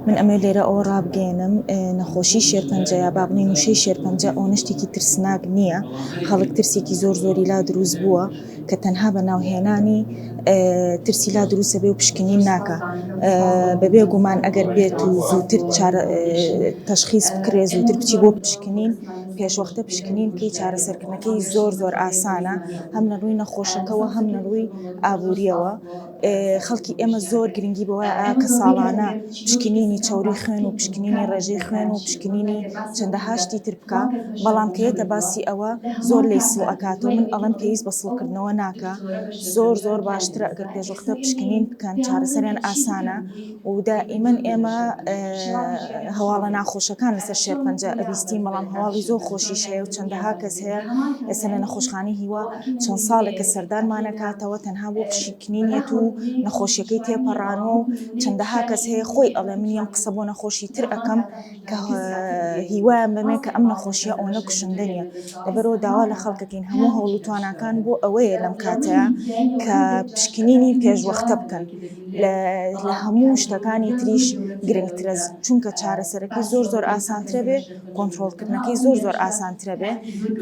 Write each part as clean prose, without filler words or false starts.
من ئەمەوێت لێرە ئەوە ڕابگەیەنم نەخۆشی شێرپەنجە یا با بڵێین وشەی شێرپەنجە ئەوەنە شتێکی ترسناک نییە، خەڵک ترسێکی زۆر زۆری لا دروست بووە کە تەنها بە ناوهێنانی ترسی لا دروستە بێ و پشکنین ناکە بەبێ گومان ئەگەر بێت و زووتر تەشخیص بکرێ زووتر بچی بۆ پشکنین پێشوەختە پشکنین بکەی چارەسەرکردنەکەی زۆر زۆر ئاسانە هەم لە ڕووی نەخۆشەکەوە هەم لە ڕووی ئابووریەوە. خەڵکی ئێمە زۆر گرنگی بەوە ئەیا کە ساڵانە پشکنینی چەوری خوێن و پشکنینی ڕێژەی خوێن و پشکنینی چەندەها شتی تر بکا بەڵام کە یەتە باسی ئەوە زۆر لێی سڵ ئەکاتەوە من ئەڵێم پێویست بە سڵکردنەوە ناکا زۆر زۆر باشترە ئەگەر پێشوەختە پشکنین بکەن چارەسەریان ئاسانە و دائیمەن ئێمە هەواڵە ناخۆشەکان لەسەر شێرپەنجە ئەبیستین بەڵام هەواڵی زۆر خۆشیش هەیە و چەندەها کەس هەیە ئێستا لە نەخۆشخانەی هیوا چەند ساڵێکە سەردانمانەکاتەوە تەنها بۆ پشکنینیەت و نەخۆشیەکەی تێپەڕانوە و چەندەها کەس هەیە خۆی ئەڵێ من یەم قسە بۆ نەخۆشی تر ئەکەم کە هیوایان بەمێ کە ئەم نەخۆشیە ئەوەنە کوشندە نیە لەبەرەوە داوا لە خەڵکەکەین هەموو هەوڵ و تواناکان بۆ ئەوەیە لەم کاتەیە کە پشکنینی پێشوەختە بکەن لە هەموو شتەکانی تریش گرنگترە چونکە چارەسەرەکەی زۆر زۆر ئاسانترە بێ کۆنترۆڵکردنەکەی زۆر زۆر ئاسانترە بێ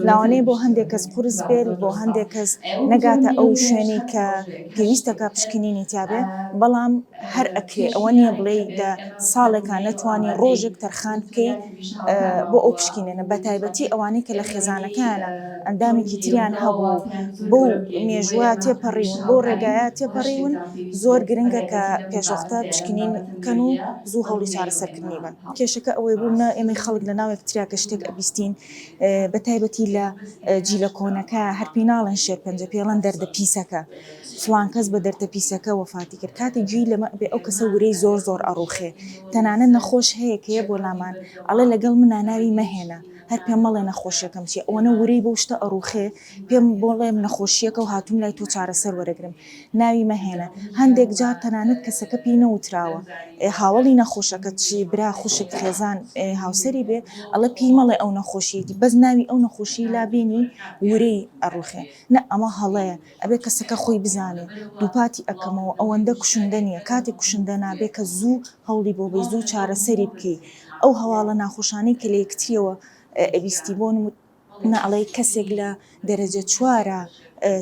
لاوانەیە بۆ هەندێک کەس قورس بێت بۆ هەندێک کەس نەگاتە ئەو شوێنەی کە پێویستەکە پشکنینی تیاابێ بەڵام هەر ئەکرێ ئەوە نییە بڵێ لە ساڵێکا نەتوانی ڕۆژێک تەرخان بکەی بۆ ئەو پشکینەنە بە تایبەتی ئەوانەی کە لە خێزانەکانە ئەندامێکی تریان هەبوو بەو مێژووە تێپەڕیون بەو ڕێگایە تێپەڕیون زۆر گرنگە کە پێشوەختە پشکنین بکەن و زوو هەوڵی چارەسەرکردنی بەن. کێشەکە ئەوەی بوو نە ئێمەی خەڵک لە ناو یەکتریا کە شتێک ئەبیستین بە تایبەتی لە جیلە کۆنەکە هەر پێی ناڵێن شێرپەنجە پێڵەن دەردە پیسەکە فڵان کەس بە دەردە پیسەکە وەفاتی کرد کاتێک گوێی لەمە ئەبێ ئەو کەسە ورەی زۆر زۆر ئەڕوخێ تەنانەت نەخۆش هەیە کە یە بۆ لامان ئەڵێ لەگەڵ منا ناوی مەهێنە هەر پێم مەڵێ نەخۆشیەکەم چیە ئەوەنە ورەی بەو شتە ئەڕوخێ پێم بڵێ نەخۆشیەکە و هاتووم لای تۆ چارەسەر وەرەگرم ناوی مەهێنە هەندێک جار تەنانەت کەسەکە پێی نەوتراوە هاوەڵی نەخۆشەکە چی برا خوشک خێزان هاوسەری بێ ئەڵێ پێی مەڵێ ئەو نەخۆشیەتی بەس ناوی ئەو نەخۆشی لا بێنی ورەی ئەڕوخێ نە ئەمە هەڵەیە ئەبێ کەسەکە خۆی بزانێ دووپاتی ئەکەمەوە ئەوەندە کوشندە نییە کاتێک کوشندە نابێ کە زوو هەوڵی بۆ بەی زوو چارەسەری بکەی ئەو هەواڵە ناخۆشانەی کە لە یەکتریەوە ئەبیستی بۆ نمونە ئەڵێی کەسێک لە دەرەجە چوارە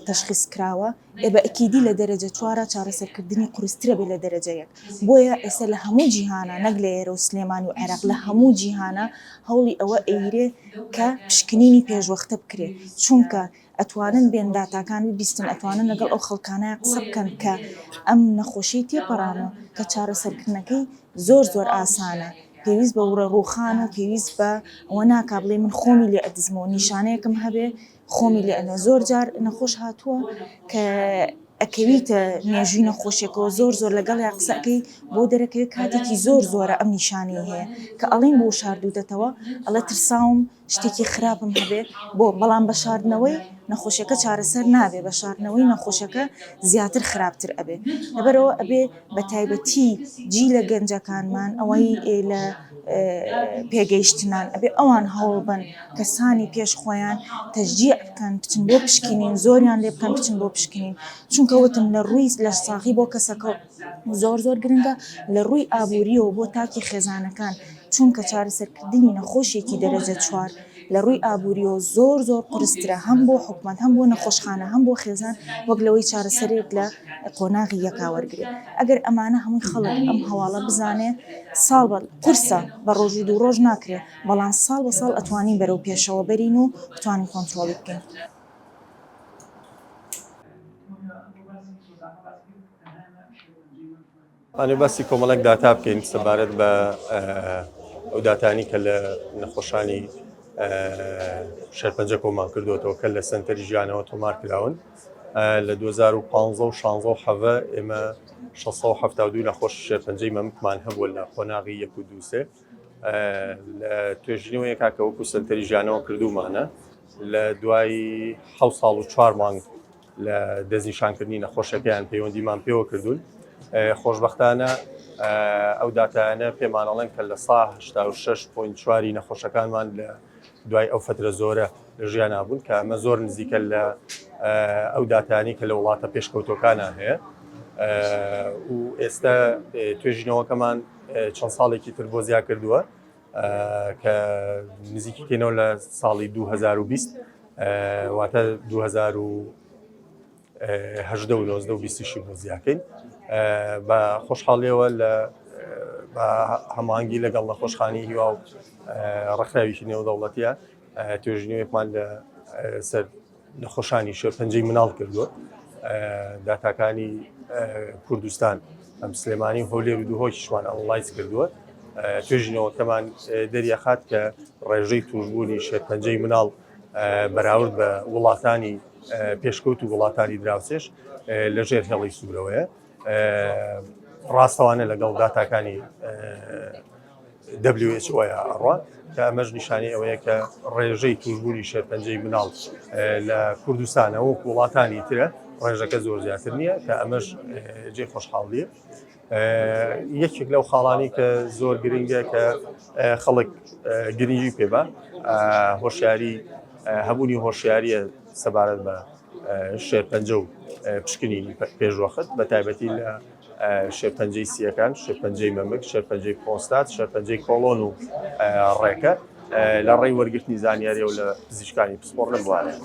تەشخیس کراوە ئێ بە ئەکیدی لە دەرەجە چوارە چارەسەرکردنی قورسترە بێ لە دەرەجە یەک بۆیە ئێستا لە هەموو جیهانە نەک لە ئێرە و سلێمانی و عێراق لە هەموو جیهانە هەوڵی ئەوە ئەیرێ کە پشکنینی پێشوەختە بکرێ چونکە ئەتوانن بێن داتاکان ببیستن، ئەتوانن لەگەڵ ئەو خەڵکانە قسە بکەن کە ئەم نەخۆشیەی تێپەڕانوە کە چارەسەرکردنەکەی زۆر زۆر ئاسانە، پێویست بە وڕە ڕووخان و پێویست بە ئەوە ناکا بڵێی من خۆمی لێ ئەدزمەوە نیشانەیەکم هەبێ خۆمی لێ ئەنە زۆر جار نەخۆش هاتووە کە ئەکەویتە مێژووی نەخۆشیەکەوە زۆر زۆر لەگەڵیا قسە ئەکەی بۆ دەرەکەوێ کاتێکی زۆر زۆرە ئەم نیشانەی هەیە کە ئەڵێین بۆ شاردووتەتەوە ئەڵێ ترساوم شتێکی خراپم هەبێ بۆ بەڵام بە شاردنەوەی نەخۆشیەکە چارەسەر نابێ بە شاردنەوەی نەخۆشەکە زیاتر خراپتر ئەبێ لەبەرەوە ئەبێ بە تایبەتی جیلە گەنجەکانمان ئەوەی لە پێگەیشتنان ئەبێ ئەوان هەوڵ بن کەسانی پێش خۆیان تەشجیع بکەن بچن بۆ پشکنین زۆریان لێ بکەن بچن بۆ پشکنین چونکە وتم لە ڕووی لەشساغی بۆ کەسەکە زۆر زۆر گرنگە لە ڕووی ئابووریەوە بۆ تاکی خێزانەکان چونکە چارەسەرکردنی نەخۆشیەکی دەرەجە چوار لە ڕووی ئابووریەوە زۆر زۆر قورسترە هەم بۆ حکومەت هەم بۆ نەخۆشخانە هەم بۆ خێزان وەک لەوەی چارەسەرێک لە قۆناغی یەکا وەرگێ ئەگەر ئەمانە هەمووی خەڵک ئەم هەواڵە بزانێ ساڵ بە قورسە بە ڕۆژ و دوو ڕۆژ ناکرێ بەڵام ساڵ بە ساڵ ئەتوانین بەرەو پێشەوە بەرین و بتوانین کۆنترۆڵی بکەین. ئەنێ باسی کۆمەڵێک داتا بکەین سەبارەت بە ئەو داتانی کە لە نەخۆشانی شێرپەنجە کۆمان کردوێتەوە کە لە سنتەری ژیانەوە تۆمار کراون لە 2015 و 16 و حەڤە ئێمە 672 نەخۆش شێرپەنجەی مەمکمان هەبووە لە قۆناغی یەک و دووسێ لە توێژینەوەیەکا کە وەکو سنتەری ژیانەوە کردومانە لە دوای حەوت ساڵ و چوار مانگ لە دەستنیشانکردنی نەخۆشەکەیان پەیوەندیمان پێوە کردوون خۆشبەختانە ئەو داتایانە پێمانەڵێن کە لە سا 86.4 نەخۆشەکانمان لە. دوای ئەو فەترە زۆرە لە ژیانا بوون کە ئەمە زۆر نزیکە لە ئەو داتایانەی کە لە وڵاتە پێشکەوتوەکانا هەیە و ئێستا توێژینەوەکەمان چەند ساڵێکی تر بۆ زیا کردووە کە نزیکی کەینەوە لە ساڵی 2020 واتە 2018 و 19 و 20 بۆ زیاکەین بە خۆشحاڵیەوە لە بە هەمانگی لەگەڵ نەخۆشخانی هیوا و ڕێکخراوێکی نێودەوڵەتیە توێژینەوەیەکمان لە سەر نەخۆشانی شێرپەنجەی مناڵ کردووە داتاکانی کوردستان ئەم سلێمانی و هەولێر و دهۆکیشمان analyze کردووە توێژینەوەکەمان دەریاخات کە ڕێژەی توشبوونی شێرپەنجەی مناڵ بەراورد بە وڵاتانی پێشکەوت و وڵاتانی دراوسێش لەژێر هێڵی سوورەوەیە ڕاستەوانە لەگەڵ داتاکانی WHO ئەڕوا کە ئەمەش نیشانەی ئەوەیە کە ڕێژەی توشبوونی شێرپەنجەی مناڵ لە کوردستانە وەک وڵاتانی ترە ڕێژەکە زۆر زیاتر نییە کە ئەمەش جێ خۆشحاڵیە یەکێک لەو خاڵانی کە زۆر گرنگە کە خەڵک گرنگی پێ بە هۆشیاری هەبوونی هۆشیاریە سەبارەت بە شێرپەنجە و پشکنینی پێشوەخت بە تایبەتی لە شێرپەنجەی سییەکان، شێرپەنجەی مەمک، شێرپەنجەی پرۆستات، شێرپەنجەی کۆڵۆن و ڕێکە لە ڕێی وەرگرتنی زانیاریەوە لە پزیشکانی پسپۆڕ لەم بوارەیە.